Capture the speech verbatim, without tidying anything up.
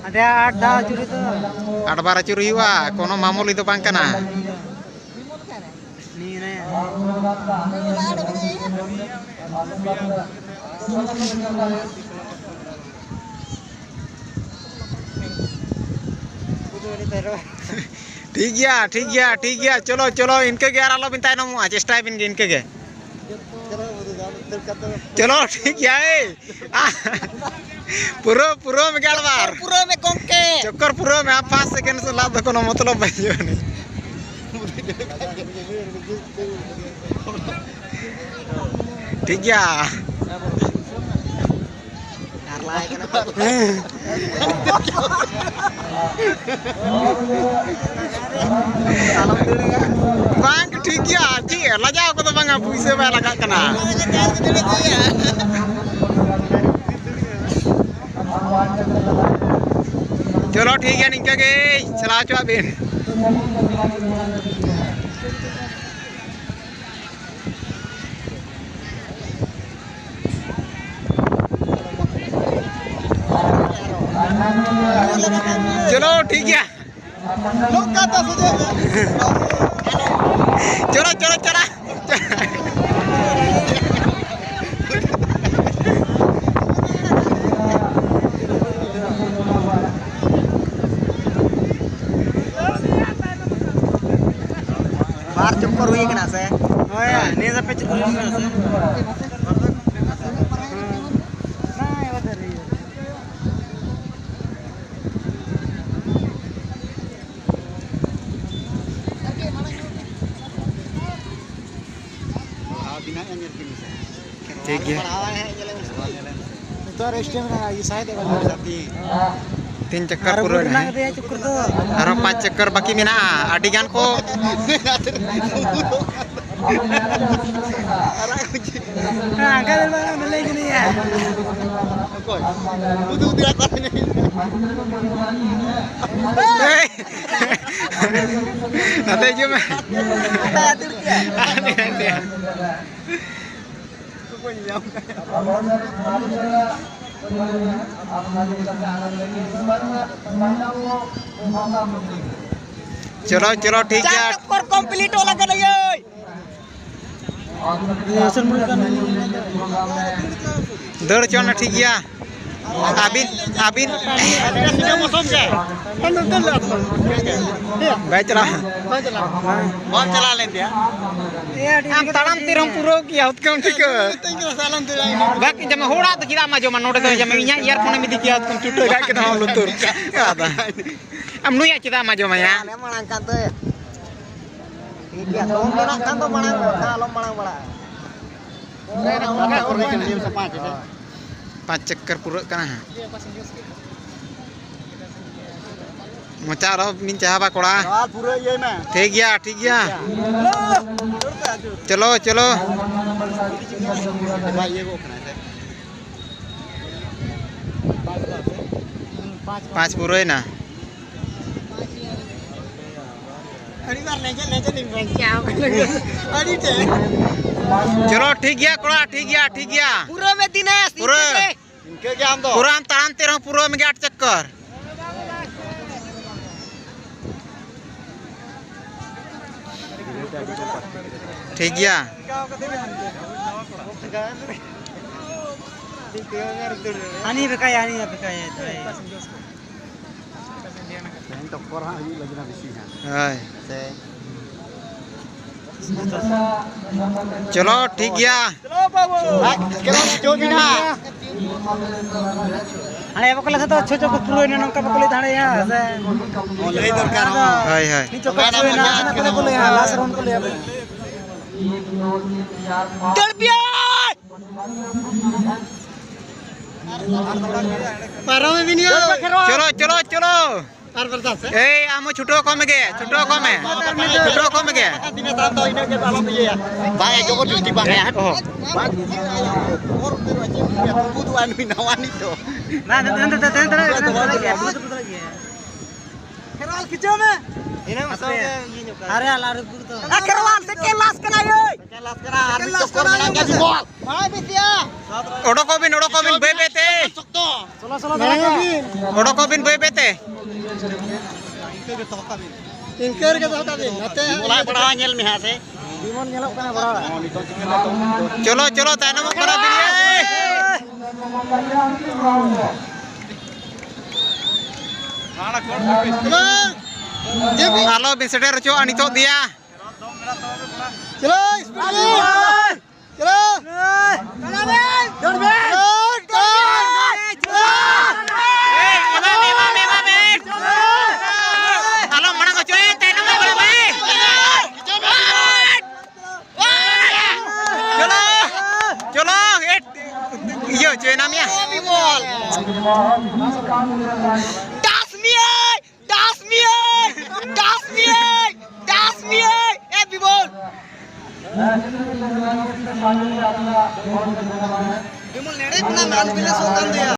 ᱟᱹᱰᱤ ᱟᱸᱴ ᱫᱷᱟᱣ ᱟᱹᱪᱩᱨ ᱦᱩᱭᱩᱜᱼᱟ᱾ ᱟᱴ ᱵᱟᱨ ᱟᱹᱪᱩᱨ ᱦᱩᱭᱩᱜᱼᱟ, ᱠᱳᱱᱳ ᱢᱟᱢᱩᱞᱤ ᱫᱚ ᱵᱟᱝ ᱠᱟᱱᱟ᱾ ᱱᱤᱭᱟᱹ ᱨᱮ᱾ ᱴᱷᱤᱠ ᱜᱮᱭᱟ, ᱴᱷᱤᱠ ᱜᱮᱭᱟ, ᱴᱷᱤᱠ ᱜᱮᱭᱟ᱾ ᱪᱚᱞᱚ, ᱪᱚᱞᱚ, ᱤᱱᱠᱟᱹ ᱜᱮ, ᱟᱨ ᱟᱞᱚ ᱵᱤᱱ ᱛᱟᱭᱱᱚᱢᱚᱜᱼᱟ, ᱪᱮᱥᱴᱟᱭ ᱵᱤᱱ ᱜᱮ ᱤᱱᱠᱟᱹ ᱜᱮ᱾ ᱪᱚᱞᱚ, ᱴᱷᱤᱠ ᱜᱮᱭᱟ, ᱮᱭ᱾ ᱯᱩᱨᱟᱹ, ᱯᱩᱨᱟᱹ ᱢᱮ ᱜᱮᱞ ᱵᱟᱨ᱾ ᱯᱩᱨᱟᱹ ᱢᱮ ᱜᱚᱝᱠᱮ᱾ ᱪᱚᱠᱠᱚᱨ ᱯᱩᱨᱟᱹ ᱢᱮ, ᱟᱢ ᱯᱷᱟᱥᱴ ᱥᱮᱠᱮᱱᱰ ᱥᱮ ᱞᱟᱵᱷ ᱫᱚ ᱠᱳᱱᱳ ᱢᱚᱛᱞᱚᱵ ᱵᱟᱹᱱᱩᱜ ᱟᱹᱱᱤᱡ᱾ ᱴᱷᱤᱠ ᱜᱮᱭᱟ᱾ ᱟᱨ ᱞᱟᱦᱟᱭ ᱠᱟᱱᱟ ᱠᱚ᱾ ᱦᱮᱸ᱾ ᱟᱞᱚᱢ ᱫᱟᱹᱲᱟ᱾ ᱵᱟᱝ, ᱴᱷᱤᱠ ᱜᱮᱭᱟ᱾ ᱪᱮᱫ ᱞᱟᱡᱟᱣ ᱠᱚᱫᱚ ᱵᱟᱝᱟ, ᱯᱩᱭᱥᱟᱹ ᱵᱟᱭ ᱞᱟᱜᱟᱜ ᱠᱟᱱᱟ᱾ ᱪᱚᱞᱚ, ᱴᱷᱤᱠ ᱜᱮᱭᱟ, ᱱᱤᱝᱠᱟᱹ ᱜᱮ ᱪᱟᱞᱟᱣ ᱦᱚᱪᱚᱣᱟᱜ ᱵᱤᱱ᱾ ᱪᱚᱞᱚ, ᱴᱷᱤᱠ ᱜᱮᱭᱟ᱾ ᱱᱚᱝᱠᱟ ᱛᱮ ᱥᱚᱡᱷᱮ᱾ ᱪᱚᱞᱚ, ᱪᱚᱞᱚ, ᱪᱚᱞᱚ᱾ ᱵᱟᱨ ᱪᱚᱠᱠᱚᱨ ᱦᱩᱭ ᱠᱟᱱᱟ ᱥᱮ? ᱦᱳᱭ, ᱱᱤᱭᱟᱹ ᱫᱷᱟᱣ ᱯᱮ ᱪᱚᱠᱠᱚᱨ ᱦᱩᱭ ᱠᱟᱱᱟ ᱥᱮ? ᱟᱹᱵᱤᱱᱟᱜ ᱧᱮᱞ ᱠᱤᱱ ᱥᱮ᱾ ᱴᱷᱤᱠ ᱜᱮᱭᱟ᱾ ᱯᱟᱲᱦᱟᱣ ᱟᱭ ᱦᱟᱸᱜ, ᱧᱮᱞᱮ ᱢᱮ ᱥᱮ᱾ ᱱᱤᱛᱚᱜ ᱟᱨ ᱥᱴᱮᱢ ᱨᱮ ᱤᱭᱟᱹ ᱥᱟᱭ ᱫᱚ ᱵᱟᱹᱱᱩᱜᱼᱟ᱾ ᱛᱤᱱ ᱪᱚᱠᱠᱚᱨ ᱟᱨ ᱯᱩᱨᱟᱹᱣ ᱵᱩᱴ ᱮᱱᱟ? ᱢᱮᱱᱟᱜ ᱠᱟᱫᱮᱭᱟ ᱪᱚᱠᱠᱚᱨ ᱫᱚ᱾ ᱟᱨᱦᱚᱸ ᱯᱟᱸᱪ ᱪᱚᱠᱠᱚᱨ ᱵᱟᱹᱠᱤ ᱢᱮᱱᱟᱜᱼᱟ, ᱟᱹᱰᱤ ᱜᱟᱱ ᱠᱚ᱾ ᱟᱨᱟᱜ ᱠᱚ ᱪᱮᱫ? ᱦᱮᱸ, ᱚᱱᱠᱟ ᱫᱚ ᱵᱟᱝ, ᱚᱱᱟ ᱞᱟᱹᱭ ᱠᱟᱱᱟᱭᱟ᱾ ᱚᱠᱚᱭ? ᱩᱫᱩᱜ ᱩᱫᱩᱜ ᱟᱠᱚ ᱠᱟᱱᱟᱭ᱾ ᱮᱭ! ᱱᱟᱛᱮ ᱦᱤᱡᱩᱜ ᱢᱮ᱾ ᱦᱟᱛᱟᱭ ᱟᱹᱫᱟᱹᱲ ᱠᱮᱜᱼᱟ᱾ ᱦᱟᱱᱮ, ᱦᱟᱱᱮ᱾ ᱪᱚᱞᱚ, ᱪᱚᱞᱚ, ᱴᱷᱤᱠ ᱜᱮᱭᱟ᱾ ᱪᱟᱨ ᱪᱚᱠᱠᱚᱨ complete ᱦᱚᱞᱟ ᱠᱟᱱᱟ, ᱭᱳᱭ᱾ ᱫᱟᱹᱲ ᱦᱚᱪᱚ ᱱᱟ, ᱴᱷᱤᱠ ᱜᱮᱭᱟ᱾ ᱟᱹᱵᱤᱱ, ᱟᱹᱵᱤᱱ᱾ ᱵᱟᱭ ᱪᱟᱞᱟᱜᱼᱟ᱾ ᱵᱟᱢ ᱪᱟᱞᱟᱣ ᱞᱮᱱ ᱛᱮ? ᱟᱢ ᱛᱟᱲᱟᱢ ᱛᱤᱨᱮᱢ ᱯᱩᱨᱟᱹᱣ ᱠᱮᱭᱟ, ᱦᱩᱛᱠᱟᱹᱢ ᱴᱷᱤᱠᱟᱹ᱾ ᱵᱟᱠ ᱡᱟᱢᱟ, ᱦᱚᱲᱟᱜ ᱫᱚ ᱪᱮᱫᱟᱜ ᱮᱢ ᱟᱸᱡᱚᱢᱟ? ᱱᱚᱰᱮ ᱫᱚ ᱡᱟᱢᱟ, ᱤᱧᱟᱹᱜ earphone ᱮᱢ ᱤᱫᱤ ᱠᱮᱭᱟ, ᱦᱩᱛᱠᱟᱹᱢ ᱪᱩᱴᱟᱹ ᱜᱟᱜ ᱠᱮᱫᱟ ᱟᱢ ᱞᱩᱛᱩᱨ᱾ ᱟᱢ ᱱᱩᱭᱟᱜ ᱪᱮᱫᱟᱜ ᱮᱢ ᱟᱸᱡᱚᱢᱟᱭᱟ? ᱟᱞᱮ ᱢᱟᱲᱟᱝ ᱠᱟᱱ ᱛᱮ᱾ ᱴᱷᱤᱠ ᱜᱮᱭᱟ, ᱫᱚᱢ ᱢᱮᱱᱟᱜ ᱠᱷᱟᱱ ᱫᱚ ᱢᱟᱲᱟᱝ ᱵᱟᱠᱷᱟᱱ ᱟᱞᱚᱢ ᱢᱟᱲᱟᱝ ᱵᱟᱲᱟᱜᱼᱟ᱾ ᱯᱟᱸᱪ ᱪᱚᱠᱠᱚᱨ ᱯᱩᱨᱟᱹᱜ ᱠᱟᱱᱟ ᱦᱟᱸᱜ᱾ ᱢᱚᱪᱟ ᱟᱨᱦᱚᱸ ᱵᱤᱱ ᱪᱟᱦᱟᱵᱟ, ᱠᱚᱲᱟ᱾ ᱟᱨ ᱯᱩᱨᱟᱹ ᱤᱭᱟᱹᱭ ᱢᱮ᱾ ᱴᱷᱤᱠ ᱜᱮᱭᱟ, ᱴᱷᱤᱠ ᱜᱮᱭᱟ᱾ ᱪᱚᱞᱚ, ᱪᱚᱞᱚ᱾ ᱵᱟᱭ ᱤᱭᱟᱹ ᱜᱚᱜ ᱠᱟᱱᱟ ᱥᱮ᱾ ᱯᱟᱸᱪ ᱯᱩᱨᱟᱹᱭᱮᱱᱟ᱾ ᱟᱹᱰᱤ ᱵᱟᱨ ᱞᱮᱸᱡᱮᱫ ᱞᱮᱸᱡᱮᱫ ᱤᱧ ᱵᱟᱧᱪᱟᱣ ᱠᱟᱱᱟ᱾ ᱟᱹᱰᱤ ᱴᱷᱮᱱ᱾ ᱪᱚᱞᱚ, ᱴᱷᱤᱠ ᱜᱮᱭᱟ ᱠᱚᱲᱟ, ᱴᱷᱤᱠ ᱜᱮᱭᱟ, ᱴᱷᱤᱠ ᱜᱮᱭᱟ᱾ ᱯᱩᱨᱟᱹ ᱢᱮ ᱫᱤᱱᱮᱥ, ᱯᱩᱨᱟᱹ᱾ ᱤᱱᱠᱟᱹ ᱜᱮ᱾ ᱤᱱᱠᱟᱹ ᱜᱮ ᱟᱢ ᱫᱚ᱾ ᱯᱩᱨᱟᱹ ᱟᱢ ᱛᱟᱲᱟᱢ ᱛᱮ ᱨᱮᱦᱚᱸ ᱯᱩᱨᱟᱹ ᱢᱮᱜᱮ ᱟᱴ ᱪᱚᱠᱠᱚᱨ᱾ ᱴᱷᱤᱠ ᱜᱮᱭᱟ᱾ ᱦᱟᱹᱱᱤ ᱵᱮᱠᱟᱭᱟ, ᱦᱟᱹᱱᱤ ᱵᱮᱠᱟᱭᱟ᱾ ᱛᱮᱦᱮᱧ ᱴᱚᱠᱠᱚᱨ ᱦᱟᱸᱜ ᱦᱩᱭᱩᱜ ᱞᱟᱹᱜᱤᱫ ᱦᱟᱸᱜ ᱵᱮᱥᱤ ᱦᱟᱸᱜ᱾ ᱦᱳᱭ᱾ ᱥᱮ ᱪᱚᱞᱚ, ᱴᱷᱤᱠ ᱜᱮᱭᱟ᱾ ᱟᱡ ᱠᱮᱨᱚᱢ ᱪᱚ ᱢᱮᱱᱟᱜᱼᱟ᱾ ᱦᱟᱸᱰᱮ ᱵᱟᱠᱚ ᱞᱟᱹᱭ ᱫᱚ, ᱪᱷᱚ ᱪᱚᱠᱚ ᱯᱩᱨᱟᱹᱣᱮᱱᱟ, ᱱᱚᱝᱠᱟ ᱵᱟᱠᱚ ᱞᱟᱹᱭ ᱫᱟᱲᱮᱭᱟᱜᱼᱟ, ᱥᱮ? ᱚ, ᱞᱟᱹᱭ ᱫᱚᱨᱠᱟᱨ ᱦᱚᱸ᱾ ᱦᱳᱭ, ᱦᱳᱭ᱾ ᱢᱤᱫ ᱪᱚᱠᱚ ᱯᱩᱨᱟᱹᱣᱮᱱᱟ, ᱚᱱᱟ ᱠᱚᱨᱮ ᱠᱚ ᱞᱟᱹᱭᱟ, last round ᱠᱚ ᱞᱟᱹᱭᱟ᱾ ᱫᱟᱹᱲ ᱯᱮᱭᱟ! ᱯᱟᱨᱚᱢ ᱮ ᱵᱤᱱ ᱭᱟ᱾ ᱪᱚᱞᱚ, ᱪᱚᱞᱚ, ᱪᱚᱞᱚ᱾ ᱟᱨ ᱵᱟᱨ ᱫᱷᱟᱣ ᱥᱮ? ᱮᱭ, ᱟᱢ ᱦᱚᱸ ᱪᱷᱩᱴᱟᱹᱣ ᱠᱚᱜ ᱢᱮᱜᱮ, ᱪᱷᱩᱴᱟᱹᱣ ᱠᱚᱜ ᱢᱮ᱾ ᱪᱷᱩᱴᱟᱹᱣ ᱠᱚᱜ ᱢᱮᱜᱮ᱾ ᱫᱤᱱᱮ ᱛᱟᱲᱟᱢ ᱫᱚ ᱤᱱᱟᱹᱜ ᱜᱮ ᱟᱞᱚᱢ ᱤᱭᱟᱹᱭᱟ᱾ ᱵᱟᱝ, ᱡᱚᱵᱚᱨ ᱡᱚᱥᱛᱤ ᱵᱟᱝ᱾ ᱦᱮᱸ, ᱚᱦᱚᱸ᱾ ᱵᱟᱝ, ᱩᱱᱠᱩ ᱫᱚ ᱟᱨ ᱱᱩᱭ ᱱᱟᱣᱟ ᱱᱤᱛ ᱫᱚ᱾ ᱵᱟᱝ, ᱫᱮᱱ, ᱫᱮᱱ, ᱫᱮᱱ, ᱫᱮᱱ, ᱫᱮᱱ, ᱫᱮᱱ, ᱫᱮᱱ, ᱫᱮᱱ᱾ ᱠᱷᱮᱨᱣᱟᱞ ᱠᱷᱤᱪᱟᱹᱣ ᱢᱮ᱾ ᱤᱱᱟᱹ ᱢᱟ ᱥᱟᱶ ᱜᱮ ᱤᱭᱟᱹ ᱧᱚᱜ ᱠᱟᱜ᱾ ᱟᱨᱮ, ᱟᱞ-, ᱟᱨ ᱩᱱᱠᱩ ᱫᱚ᱾ ᱮ, ᱠᱷᱮᱨᱣᱟᱞ, second last ᱠᱟᱱᱟ, ᱭᱳᱭ᱾ Second last ᱠᱟᱱᱟ, ᱟᱨ ᱢᱤᱫ ᱪᱚᱠᱠᱚᱨ ᱢᱮᱱᱟᱜ ᱜᱮᱭᱟ, ᱵᱤᱢᱚᱞ᱾ ᱚᱰᱚᱠᱚᱜ ᱵᱤᱱ, ᱚᱰᱚᱠᱚᱜ ᱵᱤᱱ, ᱵᱟᱹᱭ ᱵᱟᱹᱭ ᱛᱮ᱾ ᱚᱰᱚᱠᱚᱜ ᱵᱤᱱ, ᱵᱟᱹᱭ ᱵᱟᱹᱭ ᱛᱮ᱾ ᱤᱱᱠᱟᱹ ᱨᱮᱜᱮ ᱫᱚᱦᱚ ᱠᱟᱜ ᱵᱤᱱ᱾ ᱱᱚᱛᱮ ᱦᱟᱸᱜ ᱵᱚᱞᱟ ᱵᱟᱲᱟ ᱧᱮᱞ ᱢᱮ ᱦᱟᱸᱜ ᱥᱮ᱾ ᱵᱤᱢᱚᱞ ᱧᱮᱞᱚᱜ ᱠᱟᱱᱟ ᱵᱟᱲᱟ᱾ ᱪᱚᱞᱚ, ᱪᱚᱞᱚ, ᱛᱟᱭᱱᱚᱢᱚᱜ ᱠᱟᱱᱟ ᱵᱤᱱ᱾ ᱟᱞᱚ ᱵᱤᱱ ᱥᱮᱴᱮᱨ ᱦᱚᱪᱚᱣᱟᱜᱼᱟ ᱱᱤᱛᱚᱜ ᱫᱮᱭᱟ᱾ ᱪᱚᱞᱚ, ᱥᱯᱤᱰ ᱨᱮ᱾ ᱪᱚᱞᱚ᱾ ᱫᱚᱲ ᱵᱮᱱ᱾ ᱫᱚᱲ ᱵᱮᱱ᱾ ᱮᱭ, ᱮᱢᱟ ᱢᱮ, ᱮᱢᱟ ᱢᱮ, ᱮᱢᱟ ᱢᱮ᱾ ᱟᱞᱚᱢ ᱢᱟᱲᱟᱝ ᱦᱚᱪᱚᱭᱮ, ᱛᱟᱭᱱᱚᱢ ᱨᱮ ᱵᱚᱞᱚ ᱢᱮ᱾ ᱪᱚᱞᱚ, ᱪᱚᱞᱚ, ᱮ, ᱤᱭᱟᱹ ᱦᱚᱪᱚᱭᱮᱱᱟ ᱢᱮᱭᱟ᱾ ᱫᱟᱥ ᱢᱤᱭᱟᱹᱭ, ᱫᱟᱥ ᱢᱤᱭᱟᱹᱭ, ᱫᱟᱥ ᱢᱤᱭᱟᱹᱭ, ᱫᱟᱥ ᱢᱤᱭᱟᱹᱭ, ᱮ ᱵᱤᱢᱚᱞ᱾ ᱵᱤᱢᱚᱞ ᱱᱮᱲᱮ ᱠᱷᱚᱱᱟᱜ ᱢᱟᱞ ᱵᱤᱞᱮ ᱥᱚᱜ ᱠᱟᱱ ᱛᱟᱭᱟ᱾